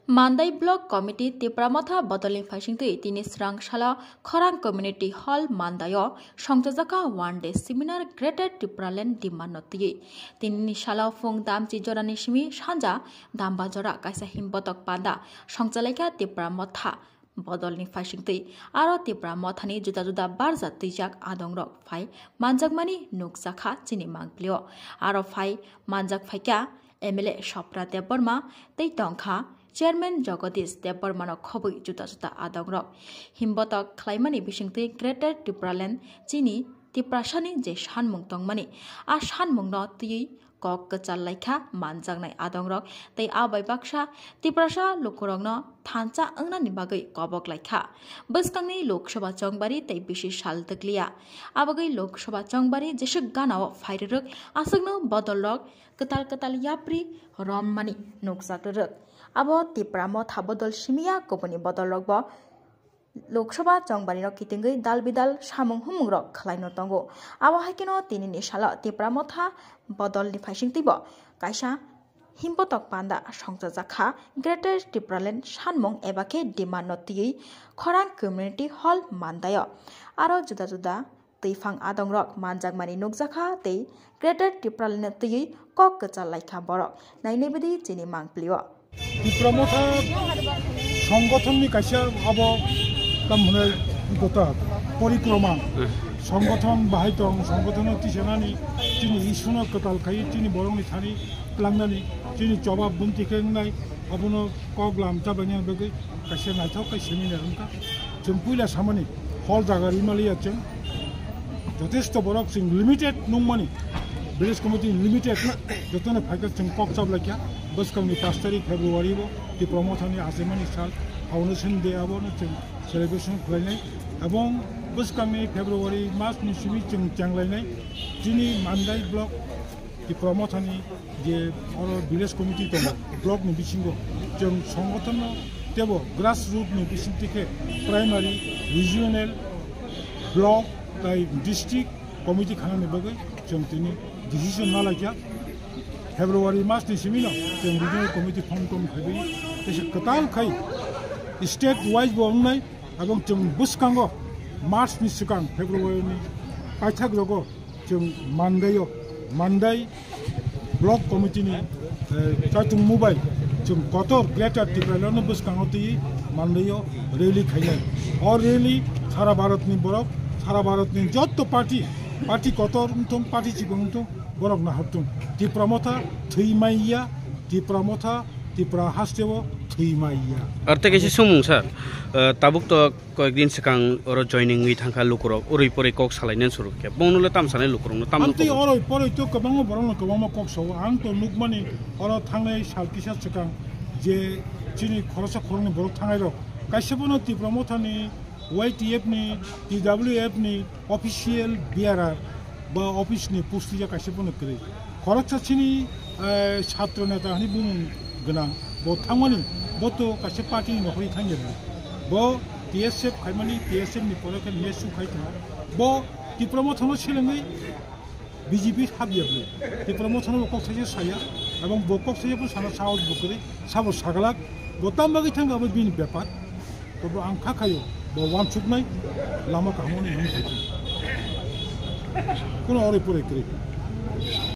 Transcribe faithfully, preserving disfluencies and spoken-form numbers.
Mandai Block Committee Tipra Motha bodolni phaisingtwi tini srang salo Khorang Community Hall Mandaio songchajakha one day seminar Greater Tipraland demand no twiwi. Tinini salo phung damchi jorani simi sanja damba jora kaisa himbotok panda songchalaikha Tipra Motha bodolni phaisingtwi. Aro Tipra Mothani juda juda barja twijak adongrok phai manjakmani nukjakha chini mangpilio. Aro phai manjak phaikha M L A Sopra Debbarma tei tongkha Chairman Jagadish Debbarmano khobwi juda juda adongrok. Himbotok khlaimani bisingtwi Greater Tipraland chini Tiprasani je sanmung tongmani, a sanmungno twiwi kok kwchal laikha manjaknai adongrok tei a bai baksa Tiprasa lukurokno thansa wngnani bagwi kobok laikha. Bwskangni Lok Sabha chongbari tei bisi sal twkliya. Abagwi Lok Sabha chongbari jeswk ganao phairwrwk aswkno bodolrok kwtal kwtal yapri rommani nukjak rwrwk. Abo Tipra Motha bodol simiya kubuni bodolrokbo Lok Sabha chongbarino kitingwi dal bidal samung humungrok khwlaino tongo. Abo hai kheno tinini salo Tipra Motha bodolni phaisingtwibo kaisa himbotok panda songchajakha Greater Tipraland sanmung eba khe demand no twiwi Khorang Community Hall Mandaio. Aro juda juda twiphang adongrok manjakmani nukjakha tei Greater Tipraland twiwi kok kwchal laikha borok. Nainai bidi chini mangpilio. Tipra Motha songothonni kaisa abo tam hwnwi gota porikroma. Songothon bahai tong, songothonno tisanani chini issue no kwtal khai chini borokni thani tlangnani chini chobab bumti khe wngnai abono kok lam chabaini bagwi kaisa naithok khe seminar wngkha. Chwng puila samani hol jaga rimaliya chwng jotesto borok chwng limited nungmani village committee limited jotoni phaikhe chwng kok chablai kha bwskangni pash tarik February o Tipra Mothani achaimani sal foundation day abono chwng celebration khlainai ebong bwskangni February mas ni simi chwng chenglainai chini Mandai block Tipra Mothani je oro village committee tongo, block ni bisingo chwng songothonno tebo grassroot ni bisingtwi khe primary, regional, block tai district committee khanani bagwi chwng tini decision nalaikha. February mas ni simino chwng regional committee form tom khaiwi tesa kwtal khai state wise bo wngnai, ebong chwng bwskango March ni swkang February ni paithak rogo chwng Mandai o, Mandai Block Committee ni, eh, chaitung mubai chwng kotor Greater Tipraland no bwskango twi Mandai o rally khainai. O rally sara Bharat ni borok, sara Bharat ni jotto party, party kotor wngthung, party chikon wngthung, borok nahartung. Tipra Motha thwi mai ya, Tipra Motha, Tipra haste o thwi mai ya. Ar tei kaisa sumung sir, eh, tabuk to koyekdin swkang oro joining wngwi thangkha lukurok, urui poroi kok salainani suruk khe. Bongno le tam sanai lukurokno, tamno Amtwi kok oroi poroi to kwbangma borokno kwbangma kok sao. Ang to nukmani oro thangnai sal kisa swkang je chini khoroksa khoroknwi borok thangnai rok. Kaisa bono Tipra Mothani, Y T F ni, T W F ni official bearer ba office ni pusti ya kaisa bono kwrwi. Khoroksa chini, eh, chhatro neta hwnwi bumung gwnang. Bo thangmani, bo to kaisa party ni nokhorwi thangya bo. Bo T S F khaimani, T S F ni pore khe nesu khai tongo. Bo Tipra Mothano selengwi B J P habya bo. Tipra Mothano bo kok saisa saya, ebong bo kok saisa bo sana sahos bo kwrwi, sabo sagalak, bo tam bagwi thangkha abo bini bepar. Tobo ang kha khayo, bo wansuknai lama kaham hwnwi hwnwi khai tongo. Kuno oroi poroi kwrwi.